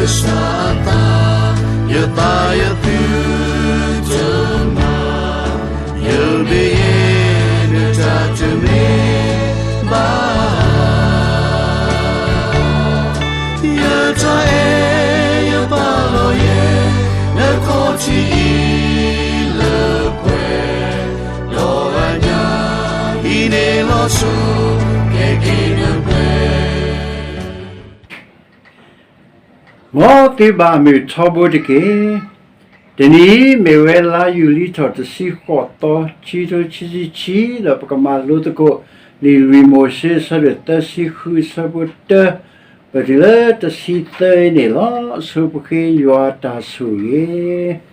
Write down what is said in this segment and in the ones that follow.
ကစၢ်အသး, ယသးယသုတမၤ, ယဘၣ်ယဲနတၢ်တမ့ၢ်ဘၣ်. ယတၢ်အဲၣ်ယပာ်လီၤယဲ, နခီၣ်ထံးအံၤလၢပှဲၤ, ဒီးအညၣ်အံၤန့ၣ်လီၤဆီ, ကဲက့ၤနပှဲၤ မ်သုဘၣ်မုာ်ထီဘိတက့ၢ်. တနံၤအံၤမ့ၢ်ဝဲလါယူၤလံထီၣ်တဆံဃိးသီ ခံကထိခံဆံခံ ဒီးပကမၤလိသကိး လံာ်လွံၢ်မိၤၡ့ အဆၢဒိၣ်သၢဆံဃု အဆၢဖိတၢ ပတုၤလၢတဆံသၢအံၤန့ၣ်လီၤ. ဆိပဃ့ယွၤတၢ်ဆိၣ်ဂ့ၤ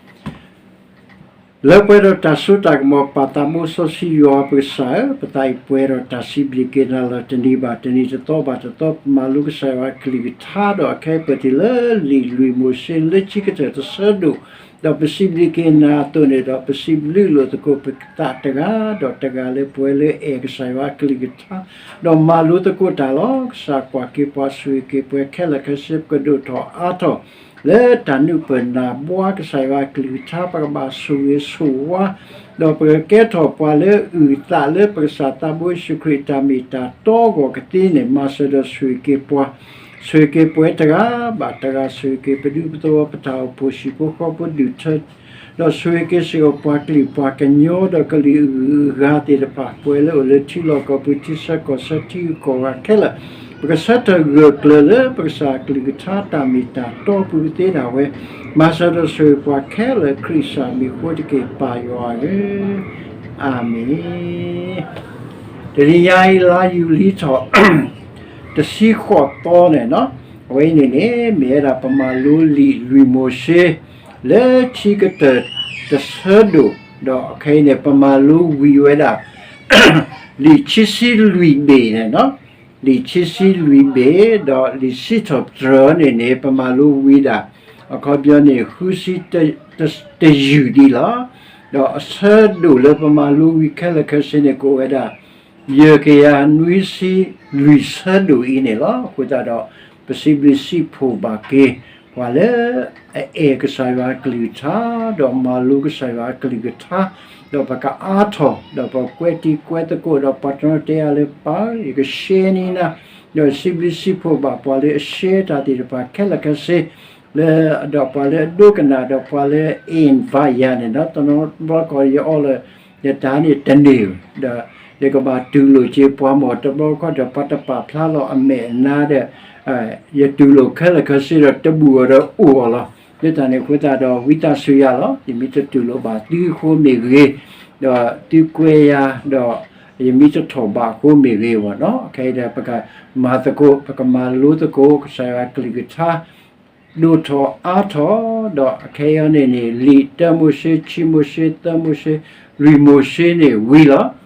လၢပှဲၤဒီးတၢ်စိတၢ်ကမီၤ ပၢ်သးဘိစီဆှံယွၤပကစၢ်ဧၢ, ပသးအံၤပှဲၤဒီးတၢ်စံးဘျုးက့ၤနၤလီၤ. တနံၤဘၣ်တနံၤ တသီဘၣ်တသီ ပမၤလိကစၢ်ယွၤအကလုၢ်ကထါ ဒီးအခဲအံၤပတုၤလၢလံာ်လွံၢ်မိၤၡ့ လၢခံကတၢၢ်တဆၢဒိၣ်, ဒီးပစံးဘျုးက့ၤနၤအသိးန့ၣ်ဒီး ပစံးဘျုးလိာ်သကိးပသးတဂၤဒီးတဂၤ လၢပှဲၤလၢအဲၣ်ကစၢ်ယွၤအကလုၢ်ကထါ ဒီးမၤလိသကိးတၢ်လီၤ. ကစၢ်ကွၢ်က့ၤပှၤ ဆိၣ်ဂ့ၤက့ၤပှၤခဲလၢာ်ခဲဆ့ ပကဒိၣ်ထီၣ်အါထီၣ် လၢတၢ်နုာ်ပၢၢ်နၢ်ဘှါကစၢ်ယွၤအကလုၢ်ကထါ ပကဘၣ်ဆိၣ်ဂ့ၤဆိၣ်ဝါ, ဒီးပကကဲထီၣ်ပှၤလၢအုၣ်သးလၢပကစၢ်သးဘိယ့ၣ်ၡူးခရံာ်အတၢ်မ့ၢ်တၢ်တီအဂီၢ်ကသ့န့ၣ် မၤစၢၤဒီးဆိၣ်ဂ့ၤက့ၤပှၤ, ဆိၣ်ဂ့ၤက့ၤပှၤတဂၤဘၣ်တဂၤ ဆိၣ်ဂ့ၤက့ၤပဒူပသဝီ ပတၢ်အိၣ်ဖှိၣ် ဟံၣ်ဖိဃီဖိ ဒူၣ်ထၢ ဒီးဆိၣ်ဂ့ၤက့ၤစ့ၢ်ကီးပှၤကလုာ်ပှၤကညီ ဒီးကလုာ်အဂုၤအဂၤသ့ၣ်တဖၣ် ပှဲၤလၢအိၣ်လၢထံလီၢ်ကီၢ်ပူၤ ထံဆၢကီၢ်ဆၢ ထံဂုၤကီၢ်ဂၤခဲလၢာ်, ပကဆၢထၢၣ်ဂၢၢ်ကျၢၤလၢပကစၢ်အကလုၢ်ကထါ တၢ်မ့ၢ်တၢ်တီပူၤကသ့ဒၣ်ဝဲ, မၤစၢၤဒီးဆိၣ်ဂ့ၤပှၤခဲလၢာ် ခရံာ်ကစၢ်မံၤအဃိတက့ၢ် ပၢ်ယွၤဧၢ, အၤမ့ၣ်. တနံၤညါအံၤ လါယူၤလံထီၣ် တဆံဃိးသီန့ၣ်, အဝဲအံၤန့ၣ်န့ၣ် မ့ၢ်ဝဲဒၣ်ပမၤလိလံာ်လွံၢ်မိၤၡ့ လၢခံကတၢၢ်တဆၢဒိၣ်, ဒီးခဲအံၤန့ၣ် ပမၤလိဝံၤဝဲဒၣ် လံာ်ခံဆံလွံၢ်ဘ့ၣ်န့ၣ်, လံာ်ခံဆံလွံၢ်ဘ့ၣ် ဒီးလံာ်စံးထီၣ်ပတြၢၤန့ၣ်န့ၣ် ပမၤလိဝံၤဒၣ် အခီပညီန့ၣ် ဃုဆံတယုၢ်ဒံးလီၤ. ဒီးအဆၢဒိၣ်လၢပမၤလိဝံၤခဲလၢာ်ခဲဆ့န့ၣ် ကအိၣ်ဝဲဒၣ် ယဲၢ်ကယၤနွံဆံလွံၢ်ဆၢဒိၣ်အံၤန့ၣ်လီၤ. အဃိသတးဒီး ပစံးဘျုးစံးဖှိၣ်ဘၣ်က့ၤ ပှၤလၢအအဲၣ်ကစၢ်ယွၤအကလုၢ်ကထါ ဒီးမၤလိကစၢ်ယွၤအကလုၢ်ကထါ, ဒီးပကအါထီၣ် ဒီးပကွဲးတံၤကွဲးသကိးဒီး ပှၤတနီၤတဲယၤလၢ ပၢ်ဧၢ ယကshareန့ၢ်နၤ, ဒီးစံးဘျုးစံးဖှိၣ်ဘၣ်ပှၤလၢအshareတၢ်သ့ၣ်တဖၣ်ခဲလၢာ်ခဲဆ့ လၢ ဒီးပှၤလၢအဒိကနၣ်ဒီးပှၤလၢအinviteယၤန့ၣ်ဒီး တဘျီတခီၣ်ယအီလၢ ယတၢ်န့ၣ်တန့ၢ်, ဒီးယကဘၣ်တူၢ်လိာ်က့ၤပှၤမ့ၢ်တဘျီတခီၣ်ဒီး ပှၤတပာ်ဖျါလီၤအမဲာ်အနါဒီး ယတူၢ်လိာ်ခဲလၢာ်ခဲဆ့ဒီးတဘူၣ်အီၤဒီးအိၣ်အီၤလီၤ. လၢတၢ်န့ၣ်အဃိသတးဒီး ဝံသးစူၤယၤလီၤ. ယမ့ၢ်တတူၢ်လိာ်ဘၣ်သုအဃိမ့ၢ်ဂ့ၤ, ဒီးသုကွဲယၤဒီး ယမ့ၢ်တထီၣ်ဘးအဃိမ့ၢ်ဂ့ၤဘၣ်နီၤ, ခဲအံၤဒီးပကမၤသကိး ပကမၤလိသကိး ကစၢ်ယွၤအကလုၢ်ကထါ ဒိၣ်ထီၣ်အါထီၣ်, ဒီးအခဲအံၤန့ၣ်န့ၣ် လံာ်တၢမိၤၡ့, ခံမိၤၡ့, သၢမိၤၡ့, လွံၢ်မိၤၡ့န့ၣ်ဝံၤလီၤ.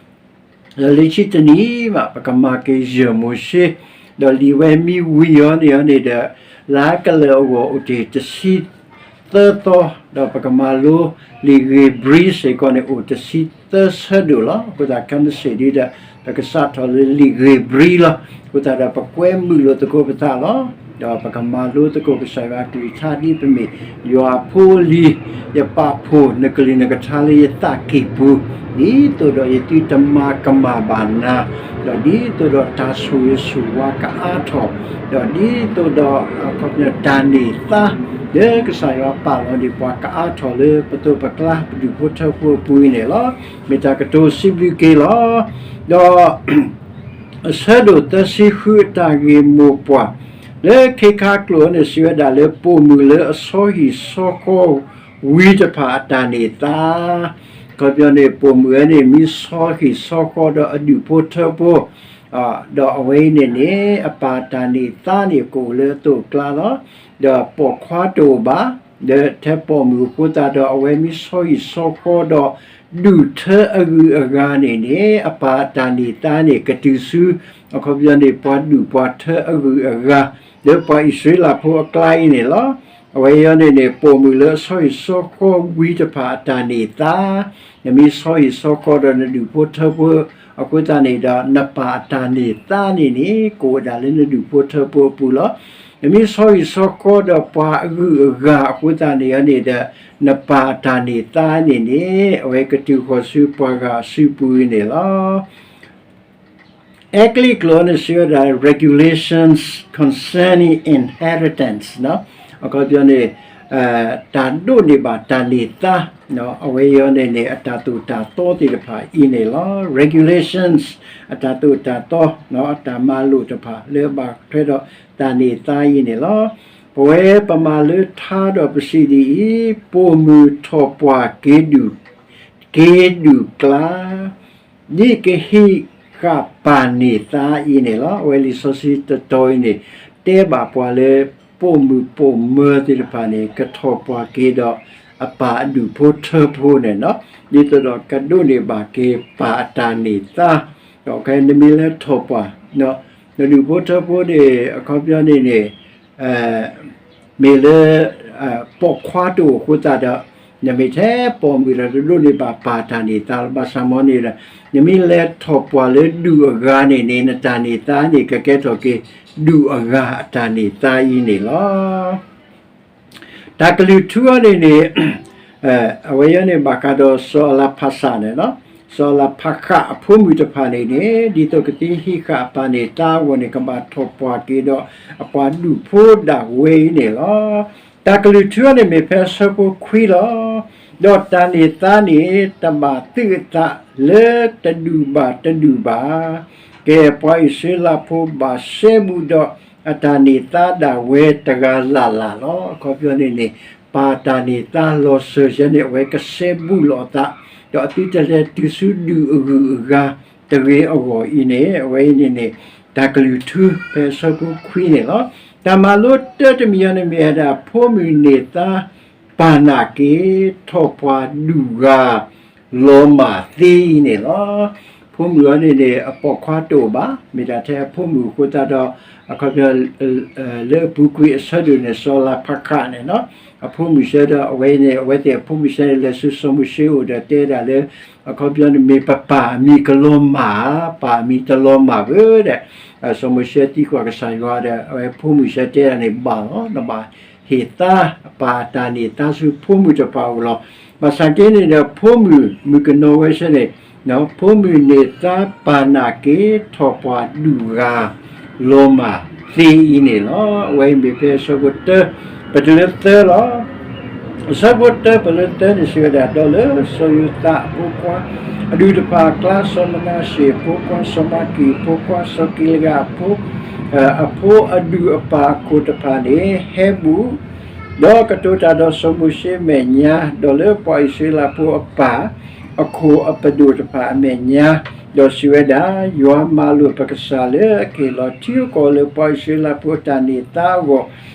ဒီးလၢခံတနံၤဘၣ် ပကမၤက့ၤယဲၢ်မိၤၡ့, ဒီးလံာ်ဝဲမ့ၢ်ဝံၤအီၤန့ၣ်အီၤန့ၣ်ဒီး လၢကလၢာ်အဂီၢ်အိၣ်တ့ၢ်တဆံသၢသီ, ဒီးပကမၤလိလံာ်ဧ့ၤဘြံၤစ့ၢ်ကီးန့ၣ် အိၣ်တဆံသၢဆၢဒိၣ်လီၤ. အဃိသတးခဲမုၢ်ဆ့ၣ်ဒ်ဒီး ပကစးထီၣ်လၢလံာ်ဧ့ၤဘြံၤလီၤ. အဃိသတးဒီးပကွဲမုာ်လိာ်သကိးပသးလီၤ. ဒီးပကမၤလိသကိးကစၢ်ယွၤအကလုၢ်ကထါဒ်ပမ့ၢ်ယွၤအဖိအလံၤ, ယပာ်ဖှိၣ်နကလုၢ်နကထါလၢယသးကံၢ်ပူၤ, ဒ်သိးဒီးယသုတမၤကမၣ်ဘၣ်နၤ, ဒီးဒ်သိးဒီးတၢ်ဆိၣ်ဂ့ၤဆိၣ်ဝါကအါထီၣ်, ဒီးဒ်သိးဒီး အခီပညီတၢ်န့ၢ်သါ လၢကစၢ်ယွၤပာ်လီၤန့ၢ်ပှၤကအါထီၣ်လၢပသိးပကျါ ပဒူၣ်ဖိထၢဖိအပူၤအံၤန့ၣ်လီၤ. မ့ၢ်တၢ်ကတိၤစံးဘျုးက့ၤလီၤ. ဒီး အဆၢဒိၣ်သၢဆံဃု အတၢ်ဂ့ၢ်မိၢ်ပှၢ် လၢခ့ခါကျိာ်န့ၣ် စံးဝဲဒၣ်လၢ ပိာ်မုၣ်လၢအဆီဟံၣ်ဆီဃီဝံၤတဖၣ်အတၢ်န့ၢ်သါ, အခီပညီန့ၣ် ပိာ်မုၣ်ဝဲန့ၣ် မ့ၢ်ဆီဟံၣ်ဆီဃီဒီးအဒူၣ်ဖိထၢဖိ ဒီးအဝဲအံၤန့ၣ်န့ၣ် အပၢ်တၢ်န့ၢ်သါန့ၣ် ကအိၣ်လၢအသိးအကျါလီၤ. ဒီးပိာ်ခွါတအိၣ်ဘၣ်, ဒီးထဲပိာ်မုၣ်အဃိသတးဒီး အဝဲမ့ၢ်ဆီဟံၣ်ဆီဃီဒီး ဒူၣ်ထၢအဂုၤအဂၤန့ၣ်န့ၣ် အပၢ်တၢ်န့ၢ်သါန့ၣ် ကတုၤဆူ အခီပညီန့ၣ် ပှၤဒူၣ်ပှၤထၢအဂုၤအဂၤ လၢပှၤအံၣ်စရ့လးဖိအကျါအံၤန့ၣ်လီၤ. အဝဲအံၤန့ၣ်န့ၣ် ပိာ်မုၣ်လၢအဆီဟံၣ်ဆီဃီဝံၤတဖၣ်အတၢ်န့ၢ်သါ, နမ့ၢ်ဆီဟံၣ်ဆီဃီဒီးနဒူၣ်ဖိထၢဖိအဃိသတးန့ၣ်ဒီး နပၢ်အတၢ်န့ၢ်သါန့ၣ်န့ၣ် ကအိၣ်ဝဲဒၣ်လၢနဒူၣ်ဖိထၢဖိအပူၤလီၤ. နမ့ၢ်ဆီဟံၣ်ဆီဃီဒီးပှၤအဂုၤအဂၤအဃိသတးန့ၣ်န့ၣ်ဒီး နပာ်အတၢ်န့ၢ်သါန့ၣ်န့ၣ် အဝဲကတုၤဃီၤဆူပှၤဂၤအစုပူၤန့ၣ်လီၤ. အဲကလံးကျိာ်န့ၣ်စံးဝဲဒၣ် regulations concerning inheritance အခီပညီန့ၣ် တၢ်ဒိးန့ၢ်ဘၣ်တၢ်န့ၢ်သါ အဝဲအံၤန့ၣ်န့ၣ် အတၢ်သိၣ်တၢ်သီသ့ၣ်တဖၣ်အံၤန့ၣ်လီၤ. regulations အတၢ်သိၣ်တၢ်သီ အတၢ်မၤလိာ်တဖၣ်လၢအဘၣ်ထွဲဒီးတၢ်န့ၢ်သါအံၤန့ၣ်လီၤ. ပဝဲပမၤလၢထါဒီးပစံးဒ်အံၤ, ပိာ်မုၣ်ထီၣ်ပှၢ်က့ၤဒူၣ် က့ၤဒူၣ်ကျါ ဒ်ကဟံးဃာ်ပၢ်န့ၢ်သါအံၤန့ၣ်လီၤ. အဝဲလံာ်စီဆှံတတီၤအံၤန့ၣ် တဲဘၣ်ပှၤလၢ ပိာ်မုၣ်ပိာ်မၢၤသ့ၣ်တဖၣ်န့ၣ် ကထီၣ်ပှၢ်က့ၤဒီး အပၢ်အဒူၣ်ဖိထၢဖိန့ၣ်လီၤ. ဒ်သိးဒီးကဒိးန့ၢ်ဘၣ်က့ၤပၢ်အတၢ်န့ၢ်သါ, ဒီးခဲအံၤနမ့ၢ်လဲၤထီၣ်ပှၢ် နဒူၣ်ဖိထၢဖိန့ၣ် အခီပညီန့ၣ်န့ၣ် မ့ၢ်လၢ ပိာ်ခွါတအိၣ်အဃိသတးဒီး နမ့ၢ်ထဲပိာ်မုၣ်ဒီး တဒိးန့ၢ်ဘၣ်ပၢ်တၢ်န့ၢ်သါလၢၤဘၣ်ဆၣ်မ့ၢ်န့ၣ်ဒီး နမ့ၢ်လဲၤထီၣ်ပှၢ်လၢဒူၣ်အဂၤန့ၣ်န့ၣ် နတၢ်န့ၢ်သါန့ၣ် ကကဲထီၣ်က့ၤဒူၣ်အဂၤအတၢ်န့ၢ်သါအံၤန့ၣ်လီၤ. တၢ်ကလုၢ်ထူအံၤန့ၣ်န့ၣ် အဝဲအံၤန့ၣ် ဘၣ်ဃးဒီးစီၤအလၤဖးစးန့ၣ်လီၤ. စီၤအလၤဖးဃးအဖိမုၣ်တဖၣ်န့ၣ်န့ၣ် ဒ်သိးကသ့ဟံးဃာ်အပၢ်န့ၢ်သါအဂီၢ်န့ၣ် ကဘၣ်ထီၣ်ပှၢ်က့ၤဒီးအပှၤဒူၣ်ဖိဒၣ်ဝဲအံၤန့ၣ်လီၤ. တၢ်ကလုၢ်ထူအံၤန့ၣ်မ့ၢ်ဖဲအဆၢဖိခွံလီၤ. ဒီးတၢ်န့ၢ်သါန့ၣ် တဘၣ်သုးအသးလၢတဒူၣ်ဘၣ်တဒူၣ်ဘၣ်. ကဲ ပှၤအံၣ်စရ့လးဖိဘၣ်စဲဘူးဒီးအတၢ်န့ၢ်သါဒၣ်ဝဲတဂၤလၢ်လၢ်လီၤ. အခီပညီန့ၣ်န့ၣ် ပၢ်တၢ်န့ၢ်သါလီၤစၢၤယဲန့ၣ် အဝဲကစဲဘူးလိာ်အသး ဒီးအသုတလဲၤတုၤဆူဒူၣ်အဂုၤအဂၤတဂ့ၤအဂီၢ်အံၤန့ၣ် အဝဲအံၤန့ၣ်န့ၣ် တၢ်ကလုၢ်ထူဖဲအဆၢဖိခွံန့ၣ်လီၤ. တၢ်မၤလိတၢတမံၤအံၤန့ၣ်မ့ၢ်ဝဲဒၣ် ဖိမုၣ်န့ၢ်သါ ပၢ်နာ်က့ၤ ထီၣ်ပှၢ်ဒူၣ်ဂၤ လီၤမၢ်သ့အံၤန့ၣ်လီၤ. ဖိမုၣ်အံၤန့ၣ်န့ၣ် အပိာ်ခွါတအိၣ်ဘၣ်, မ့ၢ်ဒၣ်ထဲအဖိမုၣ်အဃိသတးဒီး အခီပညီ လၢအပူၤကွံာ်အဆၢဒိၣ်န့ၣ် စီၤလၤဖးဃးန့ၣ်လီၤ. အဖိမုၣ်ဆၢဒီးအဝဲန့ၣ် အဝဲသ့ၣ်အဖိမုၣ်ဆၢန့ၣ် လဲၤဆူစီၤမိၤၡ့အိၣ်ဒီးတဲဒၣ်လၢ အခီပညီန့ၣ်မ့ၢ်ပပၢ်အမံၤကလီၤမၢ်ဧါ, ပၢ်အမံၤတလီၤမၢ်ဘၣ်ဒီး စီၤမိၤၡ့သံကွၢ်ကစၢ်ယွၤဒီး အဝဲဖိမုၣ်ဆၢတဲဒၣ်န့ၣ် ဘၣ်လီၤ, နဘၣ်ဟ့ၣ်သါ ပၢ်အတၢ်န့ၢ်သါဆူဖိမုၣ်တဖၣ်အအိၣ်လီၤ. ဘၣ်ဆၣ်က့န့ၣ်ဒီး ဖိမုၣ်မုၣ်ကနီၤဝဲဆၢန့ၣ် ဖိမုၣ်န့ၢ်သါ ပၢ်နာ်က့ၤ ထီၣ်ပှၢ်ဒူၣ်ဂၤ လီၤမၢ်သ့အံၤန့ၣ်လီၤ. အဝဲအံၤမ့ၢ်ဖဲအဆၢဖိတၢ ပတုၤလၢသၢလီၤ. အဆၢဖိတၢပတုၤလၢသၢန့ၣ်စံးဝဲဒၣ်, ဒီးလၢစီၤယိၤသးအဖိခွါ အဒူၣ်တဖၣ်အကျါ စီၤမနၤၡ့အဖိခွါ စီၤမၤကံၣ်အဖိခွါ စီၤကံလၤအဒ်အဖိ အဖိအဒူၣ်အပၢ်အခိၣ်တဖၣ်န့ၣ် ဟဲဘူး ဒီးကတိၤတၢ်ဒီးစီၤမိၤၡ့အမဲာ်ညါ, ဒီးလၢပှၤအံၣ်စရ့လးဖိအပၢ် အခိၣ်အပဒိၣ်တဖၣ်အမဲာ်ညါ, ဒီးစံးဝဲဒၣ်, ယွၤမၤလိာ်ပကစၢ်လၢအကဟ့ၣ်လီၤထံကီၢ်လၢပှၤအံၣ်စရ့လးဖိအတၢ်န့ၢ်သါအဂီၢ်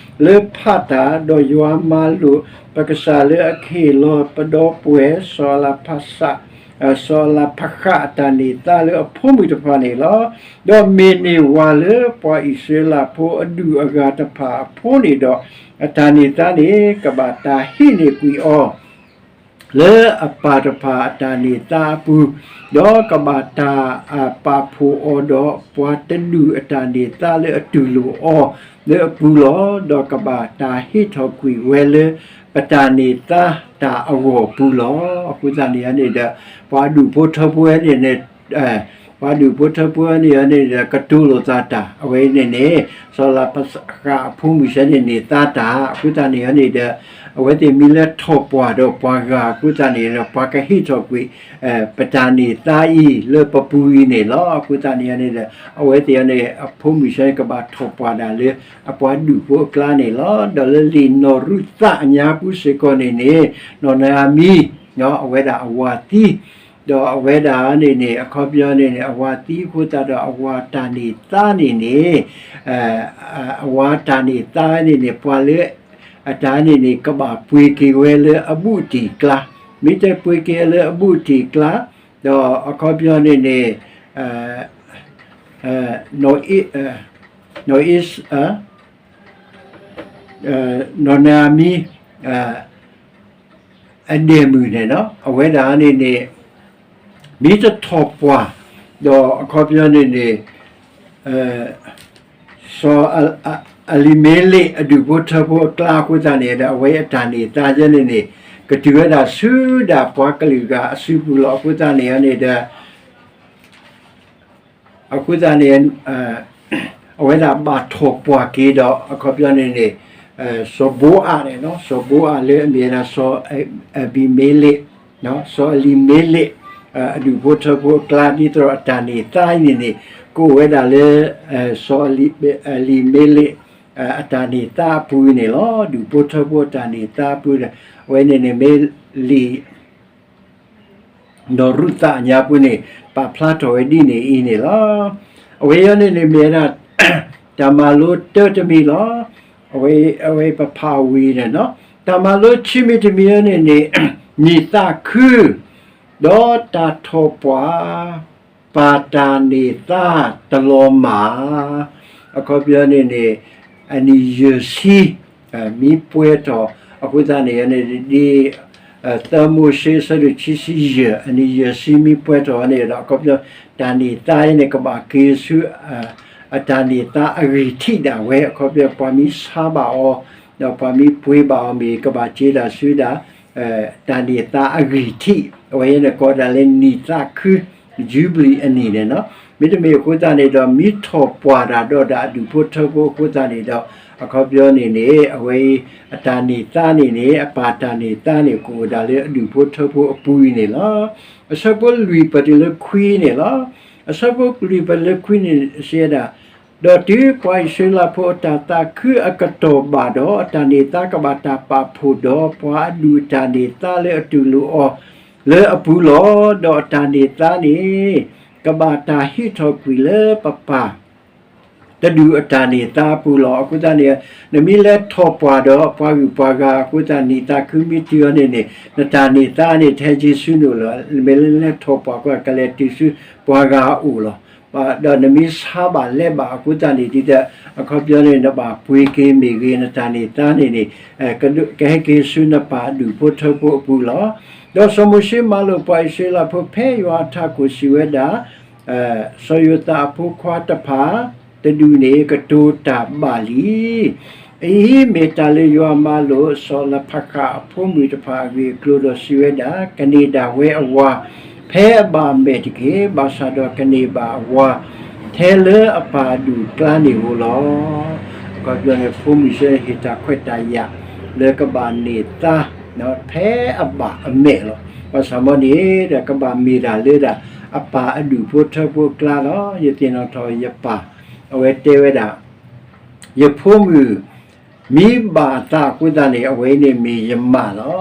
လၢဖးတၢ်, ဒီးယွၤမၤလိာ်ပကစၢ်လၢအကဟ့ၣ်လီၤပဒီပုၢ်ဝဲၢ် စီၤအလၤဖးစး စီၤအလၤဖးဃးအတၢ်န့ၢ်သါလၢအဖိမုၣ်တဖၣ်န့ၣ်လီၤ. ဒီးမ့ၢ်န့ၢ်ဝၤလၢပှၤအံၣ်စရ့လးဖိအဒူၣ်အဂၤတဖၣ်အဖိန့ၣ်ဒီး, အတၢ်န့ၢ်သါန့ၣ် ကဘၣ်တၢ်ဟံးန့ၢ်ကွံာ်အီၤ လၢအပၢ်တဖၣ်အတၢ်န့ၢ်သါအပူၤ, ဒီးကဘၣ်တၢ်ပာ်ဖှိၣ်အီၤဒီးပှၤတဒူၣ်အတၢ်န့ၢ်သါလၢအတူၢ်လိာ်အီၤလၢအပူၤလီၤ. ဒီးကဘၣ်တၢ်ဟ့ၣ်ထီၣ်ကွံာ်ဝဲလၢ ပတၢ်န့ၢ်သါတၢ်အဂီၢ်အပူၤလီၤ. အဃိသတးန့ၣ်န့ၣ်ဒီး ပှၤဒူၣ်ဖိထၢဖိန့ၣ်န့ၣ် ပှၤဒူၣ်ဖိထၢဖိန့ၣ်န့ၣ်ဒီး ကတိၤလိာ်သးတၢ် အဝဲအံၤန့ၣ်န့ၣ် စီၤလၤဖးဃးအဖိမုၣ်ဆၢန့ၣ်န့ၢ်သါတၢ် အဃိသတးန့ၣ်န့ၣ်ဒီး အဝဲသ့ၣ်မ့ၢ်လဲၤထီၣ်ပှၢ်ဒီးပှၤဂၤအဃိသတးန့ၣ်ဒီး ပှၤကဟ့ၣ်ထီၣ်ကွံာ် ပတၢ်န့ၢ်သါအံၤလၢပပူၤအံၤန့ၣ်လီၤ. အဃိသတးန့ၣ်န့ၣ်ဒီး အဝဲသ့ၣ်န့ၣ် အဖိမုၣ်ဆၢန့ၣ် ကဘၣ်ထီၣ်ပှၢ်ဒၣ်လၢ အပှၤဒူၣ်ဖိအကျါန့ၣ်လီၤ. ဒီးလၢလံာ်နီၢ်ရူၤသးအညါပူၤစ့ၢ်ကီးန့ၣ်န့ၣ် နီၢ်နၤအၤမံ အဝဲဒၣ်အဝၤသံ ဒီးအဝဲဒၣ်န့ၣ်န့ၣ် အခီပညီန့ၣ်န့ၣ် အဝၤသံအဃိသတးဒီး အဝၤတၢ်န့ၢ်သါန့ၣ်န့ၣ် အဝၤတၢ်န့ၢ်သါန့ၣ်န့ၣ် ပှၤလၢ အတၢ်န့ၣ်န့ၣ် ကဘၣ်ပှ့ၤက့ၤဝဲလၢအဘူးအတံၢ်အကျါ, မ့ၢ်တပှ့ၤက့ၤလၢအဘူးအတံၢ်အကျါ ဒီးအခီပညီန့ၣ်န့ၣ် နီၢ်အ့ နီၢ်အ့ နီၢ်နၤအၤမံ အဒဲၣ်မုၣ်န့ၣ်လီၤ. အဝဲဒၣ်န့ၣ်န့ၣ် မ့ၢ်တထီၣ်ပှၢ် ဒီးအခီပညီန့ၣ်န့ၣ် စီၤအ အလံၤမ့လ့းအဒူၣ်ဖိထၢဖိအကျါအဃိသတးန့ၣ်ဒီး အဝဲအတၢ်န့ၢ်သါယဲန့ၣ်န့ၣ် ကတုၤဝဲဒၣ်ဆူဒၣ်ပှၤကလုာ်ဂၤအစုပူၤလီၤ. အဃိသတးန့ၣ်န့ၣ်ဒီး အဃိသတးန့ၣ် အဝဲဒၣ်ဘၣ်ထီၣ်ပှၢ်က့ၤဒီး အခီပညီန့ၣ်န့ၣ် စီၤဘိအးန့ၣ်လီၤ. စီၤဘိအးလၢအမ့ၢ်ဝဲဒၣ်စီၤအဘံၤမ့လ့း, စီၤအလံၤမ့လ့း အဒူၣ်ဖိထၢဖိအကျါ ဒ်သိးဒီးအတၢ်န့ၢ်သါအံၤန့ၣ်န့ၣ် ကအိၣ်ဝဲဒၣ်လၢ စီၤအလံၤမ့လ့း အတၢ်န့ၢ်သါအပူၤအံၤန့ၣ်လီၤ. ဒူၣ်ဖိထၢဖိအတၢ်န့ၢ်သါအပူၤဒီး အဝဲန့ၣ်န့ၣ်မ့ၢ်လံာ် ဒီးရူၤသးအညါပူၤန့ၣ် ပာ်ဖျါထီၣ်ဝဲဒ်န့ၣ်အံၤန့ၣ်လီၤ. အဝဲအံၤန့ၣ်န့ၣ်မ့ၢ်ဝဲဒၣ် တၢ်မၤလိတၢတမံၤလီၤ. အဝဲ အဝဲပဖးဝံၤန့ၣ်လီၤ. တၢ်မၤလိဆံမံၤတမံၤအံၤန့ၣ်န့ၣ် နံၣ်သးခု ဒီးတၢ်ထီၣ်ပှၢ် ပာ်တၢ်န့ၢ်သါတလီၤမၢ် အခီပညီန့ၣ်န့ၣ် အနံၣ်ယဲၢ်ဆံ မ့ၢ်ပှဲၤထီၣ် အဃိသတးန့ၣ်န့ၣ် ဒ် သၢမိၤၡ့ အဆၢဒိၣ်ခံဆံယဲၢ် အနံၣ်ယဲၢ်ဆံမ့ၢ်ပှဲၤထီၣ်န့ၣ်ဒီး အခီပညီ တၢ်န့ၢ်သါအံၤန့ၣ် ကဘၣ်က့ၤဆူ အတၢ်န့ၢ်သါအဂံၢ်ထံးဒၣ်ဝဲ အခီပညီ ပှၤမ့ၢ်ဆါဘၣ်အီၤ ဒီးပှၤမ့ၢ်ပှ့ၤဘၣ်အီၤမ့ၢ် ကဘၣ်က့ၤဒၣ်ဆူဒၣ် တၢ်န့ၢ်သါအဂံၢ်ထံး အဝဲန့ၣ်ကိးဒၣ်လၢနံၣ်သးခု ယူဘလံၤအနံၣ်န့ၣ်လီၤ. မ့တမ့ၢ်အဃိသတးန့ၣ်ဒီး မ့ၢ်ထီၣ်ပှၢ်တၢ်ဒီးဒၣ်အဒူၣ်ဖိထၢဖိအဃိသတးန့ၣ်ဒီး အခီပညီန့ၣ်န့ၣ် အဝဲအံၤ အတၢ်န့ၢ်သါန့ၣ်န့ၣ် အပာ်တၢ်န့ၢ်သါန့ၣ် ကအိၣ်ဒၣ်လၢအဒူၣ်ဖိထၢဖိအပူၤအံၤန့ၣ်လီၤ. အဆၢဖိလွံၢ်ပတုၤလၢခွံန့ၣ်လီၤ. အဆၢဖိလွံၢ်ပတုၤလၢခွံန့ၣ်စံးဝဲဒၣ် ဒီးတုၤပှၤအံၣ်စရ့လးဖိအတၢ်သးခုအကတီၢ်ဘၣ်ဒီး အတၢ်န့ၢ်သါကဘၣ်တၢ်ပာ်ဖှိၣ်ဒီး ပှၤအဒူၣ်အတၢ်န့ၢ်သါလၢအတူၢ်လိာ်အီၤလၢအပူၤလီၤ. ဒီးအတၢ်န့ၢ်သါန့ၣ် ကဘၣ်တၢ်ဟံးထီၣ်ကွံာ်လၢပပၢ် တဒူၣ်အတၢ်န့ၢ်သါအပူၤလီၤ. အဃိသတးန့ၣ် နမ့ၢ်လဲၤထီၣ်ပှၢ်ဒီးပှၤဂုၤပှၤဂၤအဃိသတး နံၣ်သးခုမ့ၢ်တုၤအီၤန့ၣ်န့ၣ် နတၢ်န့ၢ်သါန့ၣ် ထဲက့ၤဆူနအိၣ်လီၤ. နမ့ၢ်လဲၤထီၣ်ပှၢ်ကွၢ် ကလဲၤတုၤဆူပှၤဂၤအအိၣ်လီၤ. ဒီးနမ့ၢ်ဆါဘၣ်လဲဘၣ်အဃိသတးန့ၣ် ဒ်သိး အခီပညီန့ၣ် နဘၣ်ပှ့ၤက့ၤမ့ၢ်ဂ့ၤ နတၢ်န့ၢ်သါန့ၣ်န့ၣ် ကဟဲက့ၤဆူနပၢ်အဒူၣ်ဖိထၢဖိအပူၤလီၤ. ဒီးစီၤမိၤၡ့မၤလိာ်ပှၤအံၣ်စရ့လးဖိဖဲယွၤအထးခိၣ်စံးဝဲဒၣ် စီၤယိၤသးအဖိခွါတဖၣ် တဒူၣ်န့ၣ် ကတိၤတၢ်ဘၣ်လံ. အအံၤမ့ၢ်တၢ်လၢယွၤမၤလိာ် စီၤလဖးဃးအဖိမုၣ်တဖၣ်အဂ့ၢ်အကျိၤဒီးစံးဝဲဒၣ်, ကန့ၢ်ဒၣ်ဝဲအဝၤ ဖဲအဘၣ်အမဲာ်တက့ၢ်. ဘၣ်ဆၣ်ဒီးကန့ၢ်ဘၣ်အဝၤ ထဲလၢအပၢ်အဒူၣ်အကျါန့ၣ်ဧိၤလီၤ. အခီပညီန့ၣ် ဖိမုၣ်စ့ၢ်ဟ့ၣ်တၢ်ခွဲးတၢ်ယာ် လၢကဘၣ်န့ၢ်သါ ဖဲအဘၣ်အမဲာ်လီၤ. ဘၣ်ဆၣ်မ်န့ၣ်ဒီး ကဘၣ်မ့ၢ်ဒၣ်လၢဒၣ် အပၢ်အဒူၣ်ဖိထၢဖိအကျါလီၤ. ယသ့ၣ်နီၣ်ထီၣ်ယပၢ် အဝဲတဲဝဲဒၣ် ယဖိမုၣ် မ့ၢ်ဘၣ်အသးအဃိသတးန့ၣ် အဝဲအံၤန့ၣ်မ့ၢ်ယမၢ်လီ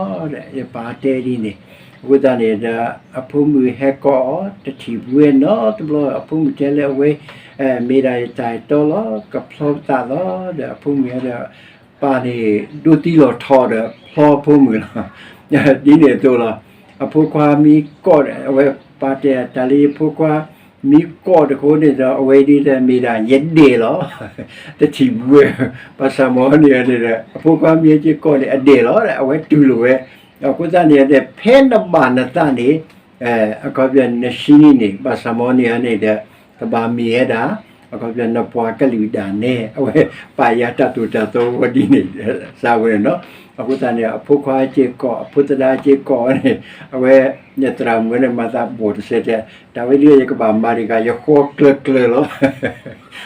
ၤ. ယပၢ်တဲဒ်န့ၣ် အဃိသတးန့ၣ်ဒီး အဖိမုၣ်ဟဲကိးအီၤ တထံၣ်ဘှဲနီတဘျီ အဖိမုၣ်တဲလၢအဝဲ မ့ၢ်ဒၣ်ယတၢ်အဲၣ်တီလီၤ ကဖျီပသးလီၤ. ဒီးအဖိမုၣ်ဒီး ပၢ်န့ၣ် ဒိးသံလီၤထီဒီးဖျီအဖိမုၣ်လီၤ. ဒ်န့ၣ်အသိးလီၤ. အဖိခွါမ့ၢ်ကိးဒီး အဝဲပၢ်တဲတၢ်လၢယဖိခွါ မ့ၢ်ကိးတခီန့ၣ်ဒီး အဝဲဒ်ဒီးမ့ၢ်ဒၣ်ယဒဲးလီၤ. တထံၣ်ဘှဲ ဘၣ်ဆၣ်မ်န့ၣ်န့ၣ်ဒီး အဖိခွါမ့ၢ်က့ၤကိးန့ၣ် အဒဲးလီၤ. အဝဲတူၢ်လိာ်ဝဲ အဃိသတးန့ၣ်ဒီး ဖဲနဘၣ်နသးန့ၣ် အခီပညီနဆံနံၣ်န့ၣ် ဘၣ်ဆၣ်မ်န့ၣ်န့ၣ်ဒီး ကဘၣ်မ့ၢ်ဝဲဒၣ် အခီပညီနပှၤကလုာ်ဒၣ်နဲ အဝဲပာ်ယၤတၢ်သိၣ်တၢ်သီဝဲဒ်န့ၣ် စၢ်ဝဲန့ၣ်လီၤ. အဃိသတးန့ၣ် အဖိခွါက့ၤကိး အဖိသဒါက့ၤကိးန့ၣ် အဝဲ ယသရၣ်မုၣ်န့ၣ် မၤသးဘီၣ်တစဲးတဲ တၢ်ဝဲဒ်ယကဘၣ်မၤတဂၤ ယဃီကျၢၤကျၢၤလီၤ.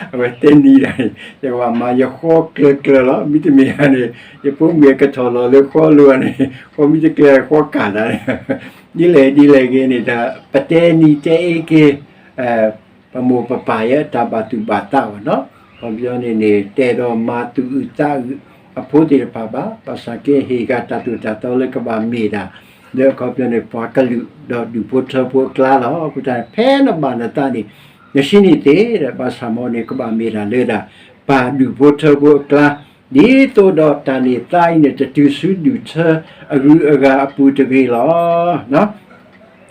အဝဲတဲနံၤဒၣ်န့ၣ် ယကဘၣ်မၤယဃီကျၢၤကျၢၤလီၤ. မ့တမ့ၢ်န့ၣ် ယဖိမုၣ်ကထီၣ်လီၤလၢဃီလိၤန့ၣ် ဃီမ့ၢ်တကျၢၤဃီကၢ်ဒၣ်န့ၣ် ဒ်လဲၣ်ဒ်လဲၣ်ဂ့ၤန့ၣ်ဒီး ပတဲနံၤတဲအ့က့ၤ ပမိၢ်ပပၢ်ယဲတၢ်ဘၣ်သူၣ်ဘၣ်သးဘၣ်နီၤ. ခီပညီန့ၣ်န့ၣ် တအဲၣ်ဒိးမၤသူၣ်အုးသးအုးအဖိသ့ၣ်တဖၣ်ဘၣ်. ဘၣ်ဆၣ်က့ဟ့ၣ်ဂၤတၢ်သိၣ်တၢ်သီလၢကဘၣ်မ့ၢ်ဒၣ် လၢအခီပညီန့ၣ် ပှၤကလုာ်ဒီးဒူၣ်ဖိထၢဖိအကျါလီၤ. အဃိသတး ဖဲနဘၣ်နသးန့ၣ် နဆံနံၣ်သ့ဒီး ဘၣ်ဆၣ်မ်န့ၣ် ကဘၣ်မ့ၢ်ဒၣ်လၢဒၣ် ပၢ်ဒူၣ်ဖိထၢဖိအကျါ ဒ်သိးဒီးတၢ်န့ၢ်သါအံၤန့ၣ် တတုၤဆူဒူၣ်ထၢအဂုၤအဂၤအပူၤတဂ့ၤလီၤ.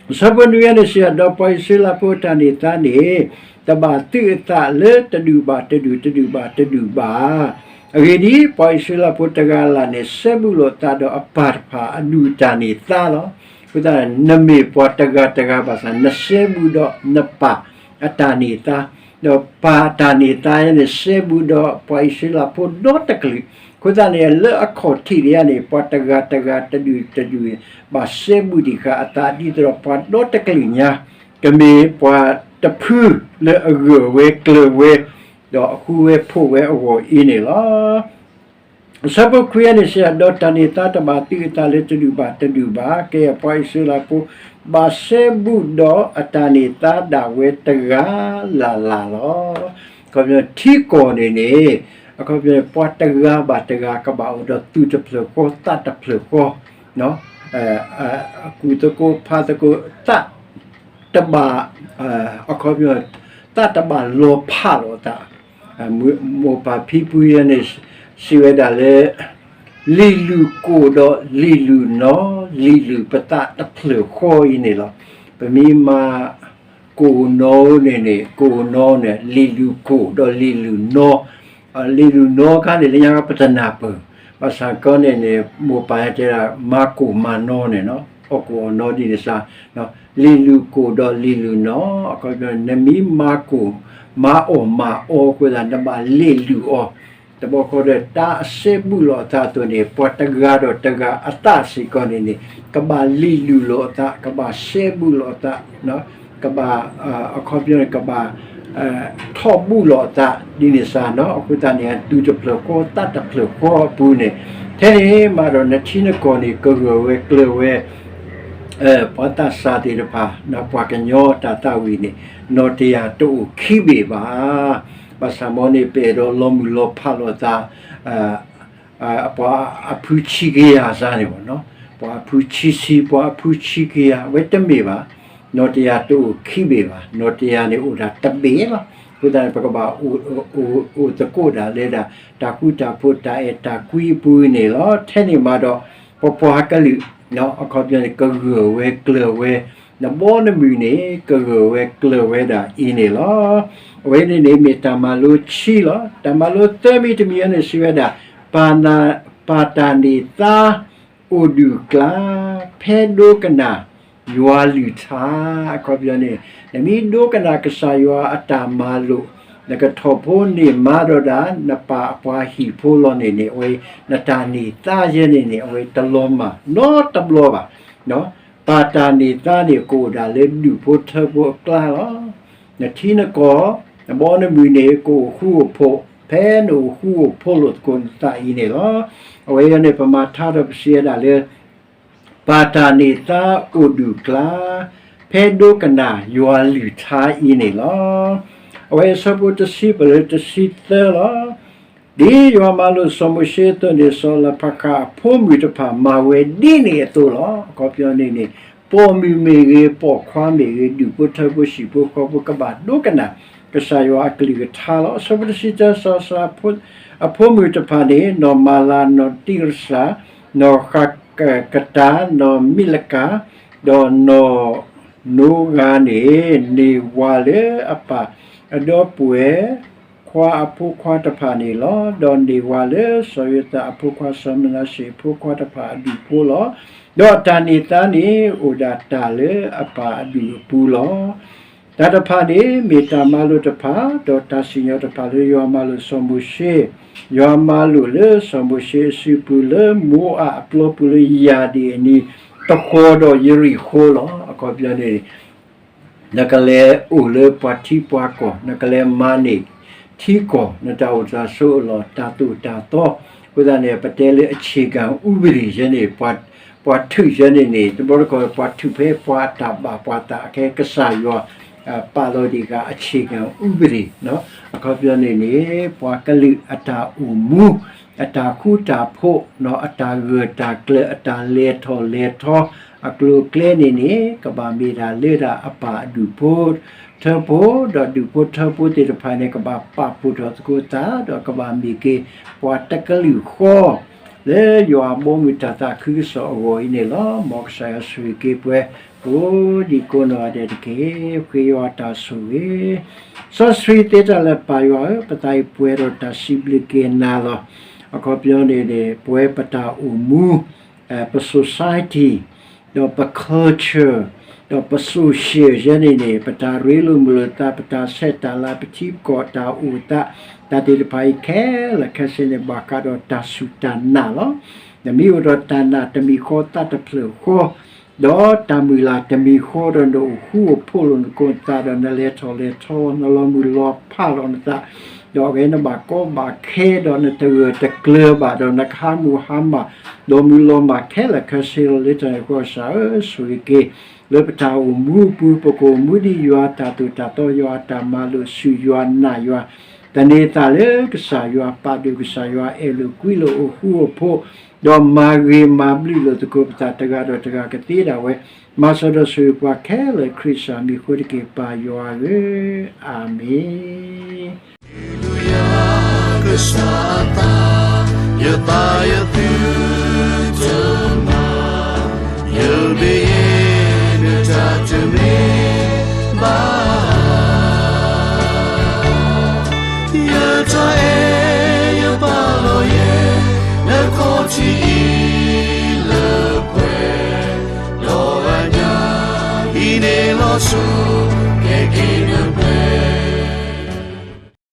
အဆၢဖိနွံန့ၣ်စံး ဒီးပှၤအံၣ်စရ့လးဖိအတၢ်န့ၢ်သါန့ၣ် တဘၣ်သုးအသးလၢတဒူၣ်ဘၣ်တဒူၣ် တဒူၣ်ဘၣ်တဒူၣ်ဘၣ်. အဂ့ၢ်ဒ်အံၤ, ပှၤအံၣ်စရ့လးဖိတဂၤလၢ်လၢ်န့ၣ် စဲဘူးလိာ်သးဒီးအပၢ်တဖၣ်အဒူၣ်အတၢ်န့ၢ်သါလီၤ. အဃိသတး နမ့ၢ်ပှၤတဂၤတဂၤဘၣ်ဆၣ် နစဲဘူးဒီးနပၢ်အတၢ်န့ၢ်သါ ဒီးပၢ်အတၢ်န့ၢ်သါန့ၣ် စဲဘူးဒီးပှၤအံၣ်စရ့လးဖိဒီတကလုာ်, အဃိသတးန့ၣ် လၢအခီၣ်ထံးဒံးဧါန့ၣ် ပှၤတဂၤတဂၤတဒူၣ်တဒူၣ် ဘၣ်စဲဘူးဒံးဃာ်အသးဒ်သိးဒီးပှၤဒီတကလုာ်ညါ, ကမ့ၢ်ပှၤတဖုလၢအဂၢၢ်ဝဲကျၢၤဝဲ ဒီးအဃူဝဲဖိးဝဲအဂီၢ်အံၤန့ၣ်လီၤ. အဆၢဖိခွံန့ၣ်စံး ဒီးတၢ်န့ၢ်သါတဘၣ်သုးအသးလၢတဒူၣ်ဘၣ်တဒူၣ်ဘၣ်, ကယဲၢ်ပှၤအံၣ်စရ့လးဖိ ဘၣ်စဲဘူးဒီးအတၢ်န့ၢ်သါဒၣ်ဝဲတဂၤလၢ်လၢ်လီၤ. အခီပညီထံကီၢ်န့ၣ်န့ၣ် အခီပညီ ပှၤတဂၤဘၣ်တဂၤကဘၣ်အိၣ်ဒီးသူၣ်တဖျၢၣ်ဃီသးတဖျၢၣ်ဃီ ကူၣ်သကိးဖးသကိးသး တဘၣ် အခီပညီ သးတဘၣ်လီၤဖးလိာ်အသး, မိၢ်ပၢ်ဖံဖုယဲန့ၣ် စံးဝဲဒၣ်လၢ လံာ်လုၢ်ကိၣ်ဒီးလံာ်လုၢ်နီ လံာ်လုၢ်ပသးတဖျၢၣ်ဃီအံၤန့ၣ်လီၤ. ပမ့ၢ်မၤ ကိၣ်နီန့ၣ်န့ၣ် ကိၣ်နီန့ၣ် လံာ်လုၢ်ကိၣ်ဒီးလံာ်လုၢ်နီ, လံာ်လုၢ်နီခါန့ၣ် လၢညါပတနၢ်ပၢၢ်, ဘၣ်ဆၣ်ကီန့ၣ်န့ၣ် မိၢ်ပၢ်ဟဲတဲဒၣ် မၤကိၣ်မၤနီန့ၣ်နီၤ အီၣ်ကိၣ်အီၣ်နီဒ်န့ၣ်စ့ၢ်, လံာ်လုၢ်ကိၣ်ဒီးလံာ်လုၢ်နီ, အခီပညီ နမ့ၢ်မၤကိၣ် မၤအီၣ်မၤအီအဃိသတး နဘၣ်လံာ်လုၢ်အီၤ တဘျီဃီဒီး တၢ်အစဲဘူးလိာ်အသးအသိးန့ၣ် ပှၤတဂၤဒီးတဂၤအသးစ့ၢ်ကီးန့ၣ်န့ၣ် ကဘၣ်လံာ်လုၢ်လိာ်အသး ကဘၣ်စဲဘူးလိာ်အသး, ကဘၣ် အခီပညီန့ၣ် ကဘၣ် ထီၣ်ဘူးလိာ်အသး ဒ်န့ၣ်စ့ၢ်နီၤ. အဃိသတးန့ၣ် သူၣ်တဖျၢၣ်ဃီသးတဖျၢၣ်ဃီအပူၤန့ၣ် ထဲန့ၣ်မးဒီးနထံနကီၢ်န့ၣ် ကဂၢၢ်ဝဲကျၢၤဝဲ ပှၤသးစၢ်သ့ၣ်တဖၣ် ပှၤကညီတၢ်သးဝံၣ်န့ၣ် နီၢ်တယၢ်တအိၣ်ခံဘ့ၣ်ဘၣ်. ဘၣ်ဆၣ်မ်န့ၣ် ပအဲၣ်ဒိးလီၤမုၢ်လီၤဖးလိာ်သး ပှၤအဖုဆံကယၤစ့ၢ်န့ၣ်ဘၣ်, ပှၤအဖုဆံဆံ ပှၤအဖုဆံကယၤ အဝဲတမ့ၢ်ဘၣ်, နီၢ်တယၢ်တအိၣ်ခံဘ့ၣ်ဘၣ်, နီၢ်တယၢ်န့ၣ်အိၣ်ဒၣ်တဘ့ၣ်လီၤ. အဃိသတးန့ၣ် ပကဘၣ်အိၣ်သကိးဒၣ်လၢဒၣ် တၢ်ဃူတၢ်ဖိး တၢ်အဲၣ်တၢ်ကွံအပူၤန့ၣ်လီၤ. ထဲန့ၣ်မးဒီး ပပှၤကလုာ် အခီပညီန့ၣ် ကဂၢၢ်ဝဲကျၢၤဝဲ နဘီနမုၢ်န့ၣ် ကဂၢၢ်ဝဲကျၢၤဝဲဒၣ်အံၤန့ၣ်လီၤ. အဝဲန့ၣ်န့ၣ်မ့ၢ်တၢ်မၤလိခံလီၤ. တၢ်မၤလိသၢမံၤတမံၤအံၤန့ၣ် စံးဝဲဒၣ် ပၢ်တၢ်န့ၢ်သါ အိၣ်ဒူၣ်ကျါ ဖဲဒိကနၣ် ယွၤလုၢ်ထါ, အခီပညီန့ၣ် နမ့ၢ်ဒိကနၣ်ကစၢ်ယွၤအတၢ်မၤလိာ် နကထီၣ်ဖိန့ၢ်မၤဒီးဒၣ် နပၢ်အပှၤဟံၣ်ဖိလီၤန့ၣ်န့ၣ် အဝဲ နတၢ်န့ၢ်သါယဲန့ၣ်န့ၣ် အဝဲတလီၤမၢ်နီတဘျီဘၣ်. ပၢ်တၢ်န့ၢ်သါန့ၣ် ကအိၣ်ဒၣ်လၢဒူၣ်ဖိထၢဖိအကျါလီၤ. နထံနကီၢ် နဘီနမုၢ်န့ၣ် ကအိၣ်ဃူအိၣ်ဖိး ဖဲနအိၣ်ဃူအိၣ်ဖိးလိာ်သကိးနသးအံၤန့ၣ်လီၤ. အဝဲအံၤန့ၣ် ပမၤထါဒီးပစံးဝဲဒၣ်လၢ ပၢ်တၢ်န့ၢ်သါအိၣ်ဒူၣ်ကျါ ဖဲဒိကနၣ်ယွၤလုၢ်ထါအံၤန့ၣ်လီၤ. အဝဲအဆၢဖိတဆံပလၢတဆံသၢလီၤ. ဒ်ယွၤမၤလိာ်စီၤမိၤၡ့အသိးန့ၣ် စီၤလၤဖးဃးအဖိမုၣ်တဖၣ်မၤဝဲဒ်န့ၣ်အသိးလီၤ. အခီပညီန့ၣ်န့ၣ် ပိာ်မုၣ်မ့ၢ်ဂ့ၤ ပိာ်ခွါမ့ၢ်ဂ့ၤ ဒူၣ်ဖိထၢဖိ ဟံၣ်ဖိဃီဖိ ကဘၣ်ဒိကနၣ် ကစၢ်ယွၤအကလုၢ်ကထါလီၤ. အဆၢဖိတဆံတၢ စီၤလၤအဖိမုၣ်တဖၣ်န့ၣ် နီၢ်မၤလၤ နီၢ်တံရစၤ နီၢ်ဃးကတၤ နီၢ်မံလကၤ ဒီးနီၢ်နိဂၤန့ၣ် န့ၢ်ဝၤလၢအပၢ်အဒီပုၢ်ဝဲၢ်ခွါအဖိခွါတဖၣ်န့ၣ်လီၤ. ဒီးန့ၢ်ဝၤလၢစီၤယိၤသးအဖိခွါ စီၤမနၤၡ့အဖိခွါတဖၣ်အဒူၣ်ဖိလီၤ. ဒီးအတၢ်န့ၢ်သါန့ၣ် အိၣ်ဒၣ်တၢ်လၢအပၢ်အဒူၣ်အပူၤလီၤ. တၢ်တဖၣ်န့ၣ် မ့ၢ်တၢ်မၤလိာ်တဖၣ် ဒီးတၢ်စံၣ်ညီၣ်တဖၣ်လၢယွၤမၤလိာ်စီၤမိၤၡ့, ယွၤမၤလိာ်လၢစီၤမိၤၡ့အစုပူၤ လၢမိၤအၤအပျီပူၤ လၢယၢ်ဒ့ၣ်အနံၤ တဃီၤဒီးယရံၣ်ဃိလီၤ. အခီပညီန့ၣ် နကလဲၤအိၣ်လၢပှၤထံပှၤကီၢ်, နကလဲၤမၤန့ၢ်ထံကီၢ် နတၢ်အိၣ်တၢ်ဆိးအလီၢ် တၢ်သိၣ်တၢ်သီ, အဃိသတးန့ၣ် ပတဲလၢ အခြေခံဥပဒေ ယဲန့ၣ် ပှၤထုးယဲန့ၣ်န့ၣ် တဘျီတခီၣ် ပှၤထုးဖဲပှၤအတၢ်ဘၣ်ပှၤသး အခဲကစၢ်ယွၤ ပာ်လီၤဒံးဂၤ အခြေခံဥပဒေ အခီပညီန့ၣ်န့ၣ် ပှၤကလုာ်အတၢ်အိၣ်မူ အတၢ်ဃူတၢ်ဖိး အတၢ်ဂၢၢ်တၢ်ကျၢၤ အတၢ်လဲၤထီၣ်လဲၤထီ အကျိၤအကျဲန့ၣ်န့ၣ် ကဘၣ်မ့ၢ်ဒၣ်လၢဒၣ်အပၢ်အဒူၣ်ဖိထၢဖိ, ဒီးဒူၣ်ဖိထၢဖိသ့ၣ်တဖၣ်န့ၣ် ကဘၣ်ပာ်ဖှိၣ်ထီၣ်သကိးသး ဒီးကဘၣ်မ့ၢ်က့ၤ ပှၤတကလုာ်ဃီ လၢယွၤအဘီအမုၢ်တၢ်သးခုကစီၣ်အဂီၢ်အံၤန့ၣ်လီၤ. မ်ကစၢ်ယွၤဆိၣ်ဂ့ၤက့ၤပှၤ ကိးဒံကိးနီၢ်ဂၤဒဲးတက့ၢ်. ဃ့ယွၤတၢ်ဆိၣ်ဂ့ၤ စီဆှံသ့တၢ်လၢပၢ်ယွၤဧၢ, ပသးအံၤပှဲၤဒီးတၢ်စံးဘျုးက့ၤနၤလီၤ. အခီပညီန့ၣ်န့ၣ် ပဝဲပတၢ်အိၣ်မူ ပ society ဒီးပ culture ဒီးပ social ယဲန့ၣ်န့ၣ် ပတၢ်ရ့လိာ်မုာ်လိာ်သး ပတၢ်ဆဲးတၢ်လၤ ပထံပကီၢ်တၢ်အိၣ်သး တၢ်သ့ၣ်တဖၣ်အံၤခဲလၢာ်ခဲဆ့န့ၣ် ဘၣ်ဃးဒီးတၢ်စူၢ်တၢ်နာ်လီၤ. နမ့ၢ်အိၣ်ဒီးတၢ်နာ်တမံၤဃီ သးတဖျၢၣ်ဃီ ဒီးတၢ်မုၢ်လၢ်တမံၤဃီဒီး နအိၣ်ဃူအိၣ်ဖိးလိာ်နသးဒီး နလဲၤထီၣ်လဲၤထီ နလီၤမုၢ်လီၤဖးလိာ်နသး ဒီးအဂ့ၢ်နဘၣ်ကီဘၣ်ခဲဒီး နတဂၢၢ်တကျၢၤဘၣ်ဒီး နကဟးမုၢ်ဟါမၢ် ဒီးမုၢ်လီၤမၢ်ခဲလၢာ်ခဲဆ့လီၤ. လၢတၢ်န့ၣ်အဃိ ကစၢ်ဧၢ ဆိၣ်ဂ့ၤက့ၤ လၢပတၢ်အိၣ်မူအပူၤ ပကအိၣ်မူဒ်ယွၤအတၢ်သိၣ်တၢ်သီ ယွၤအတၢ်မၤလိာ် စူၢ်ယွၤနာ်ယွၤ သန့ၤသးလၢကစၢ်ယွၤ ပာ်ဒိၣ်ကစၢ်ယွၤ အဲၣ်လိာ်ကွံလိာ် အိၣ်ဃူအိၣ်ဖိး ဒီးမၤဂ့ၤမၤဘျုးလိာ်သကိးပသး တဂၤဒီးတဂၤကသ့ဒၣ်ဝဲ မၤစၢၤဒီးဆိၣ်ဂ့ၤပှၤခဲလၢာ် ခရံာ်ကစၢ်မံၤအဃိတက့ၢ် ပၢ်ယွၤဧၢ, အၤမ့ၣ်. ကစၢ်အသး ယသးယသုတမၤ ယဘ့ၣ်ယဲ နတၢ်တမ့ၢ်ဘၣ် ယတၢ်အဲၣ်ယပာ်လီၤယဲ နခီၣ်ထံးအံၤလၢပှဲၤ ဒီးအညၣ်အံၤန့ၣ်လီၤဆီ